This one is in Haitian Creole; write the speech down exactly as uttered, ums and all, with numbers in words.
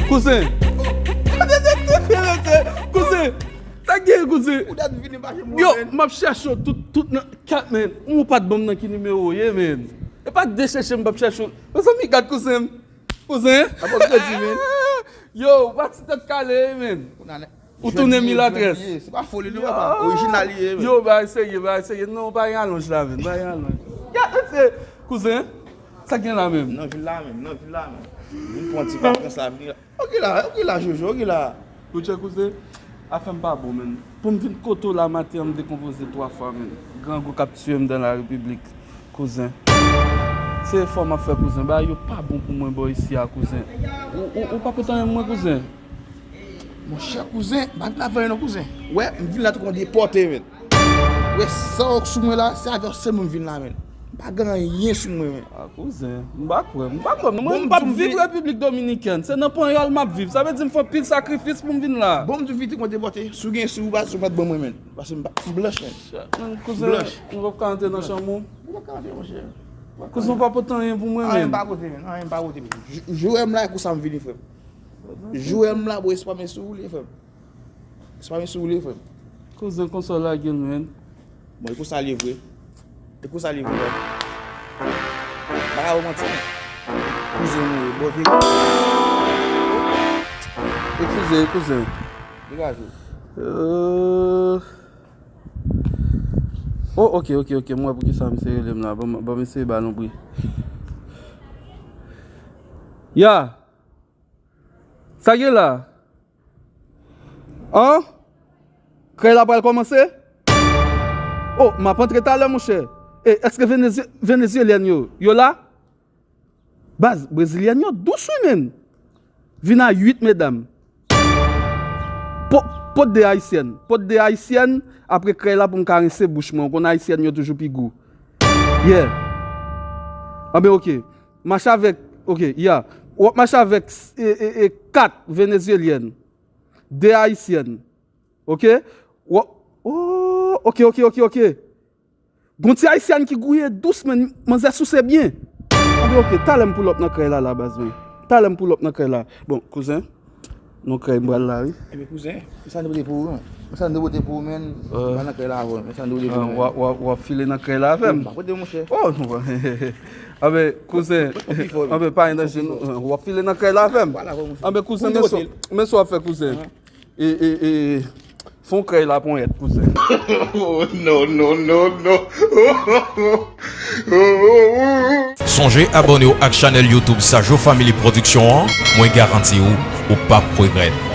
Kouzen! Kouzen! Sa gen, kouzen? Ou dat vini pa jwenn mwen, yo, men. M ap chèche w tout, tout nan kat, men. Ou pa t ban m nan ki nimewo w ye, men. E pa de chèche m p ap chèche w. Mezanmi, gad kouzen m. Kouzen. Apa w kredi, men? Yo, ou pa ti tèt kale, men. Ou tounen milatrès. Se pa foli, non, papa. Orijinal li ye, men. Yo, bagay serye, bagay serye. Non, pa gen alonj la, men. Pa gen alonj. Gade, se, kouzen, sa gen la menm? Nan vil la menm, nan vil la menm. Vin pran ti vakans la, vin la. Ok la, ok la, Jojo, ok la. Ou tchè kouzen, afè m pa bon, men. Pou m vin kote w la maten an, m dekonpoze twa fwa, men. Grangou k ap tiye m dan la repiblik, kouzen. Se efò m ap fè, kouzen. Bagay yo pa bon pou mwen bò isi a, kouzen. Ou, ou, ou pa pote anyen pou mwen, kouzen? Monchè, kouzen, m pa vin avè anyen non, kouzen. Ou wè, m vin la tankou yon depòte, men. Ou wè, sa w sou mwen la, se avè w sèlman m vin la, men. M pa gen anyen sou mwen, men. A, kouzen, m pa kwè, m pa kwè. Mwen, m p ap viv Repiblik Dominikèn. Se nan panyòl m ap viv. Sa vle di m fè anpil sakrifis pou m vin la. Bon, m di w vin tankou yon depòte. Si w gen sou ou, baz, ou mèt ban mwen, men. Paske m pa, m blanch, men. Men, kouzen, m p ap ka antre nan chanm ou? Ou p ap ka antre, monchè. Kouzen, ou pa pote anyen pou mwen, men. Anyen m pa pote, men. Anyen m pa pote, men. Jou, jou w wè m la, e konsa m vini, frè m. Jou w wè m la, bon, espwa m sou ou li ye, frè m. Espwa m sou ou li ye, frè m. Kouzen, konsa w lage l, men. Bon, e konsa li ye vre. E konsa li ye vre, frè m. M pa ka ba w manti, non. Kouzen nou ye, bon, vye. Eskize, kouzen. Degaje w. Euh. Oh, ok, ok, ok. M wè poukisa misye rele m la. Ban m, ban m eseye ba l yon bri. Ya. Sa gen la? An? Krèy la pral kòmanse? Oh, m ap antre talè, monchè. E, èske Venezye-, Venezyelyèn yo, yo la? Baz, Brezilyèn yo dous, wi, men. Vin a uit, medam. Po-, pot de Ayisyèn. Pot de Ayisyèn, apre krèy la pou m ka rense bouch mwen. Ou konn Ayisyèn yo toujou pi gou. Yeah. Anben, ok. Mache avèk, ok, ya. W ap mache avèk, e, e, e, kat Venezyelyèn, de Ayisyèn. Ok? W ap, oh, ok, ok, ok, ok. Gon ti Ayisyèn ki gouye dous, men manzè souse byen. Anben, ok, talè m pull up nan krèy la, la, baz, men. Talè m pull up nan krèy la. Bon, kouzen, non krèy m pral la, wi. Ebyen, kouzen, men sa nou pote pou ou, men. Men sa nou pote pou ou, men. Euh, pa nan krèy la avè w, men sa nou pote pou ou, men. W ap, w ap, w ap file nan krèy la avè m? M pa pote, monchè. Oh, non. Anben, kouzen, anben, pa gen danje, w ap file nan krèy la avè m? Anben, kouzen, men sa, men sa w ap fè, kouzen. E, e, e, fon krèy la ponyèt, kouzen. Oh, non, non, non, non. Sonje abòne w ak chanèl YouTube Sajo Family Production an, mwen garanti w, ou p ap regrèt.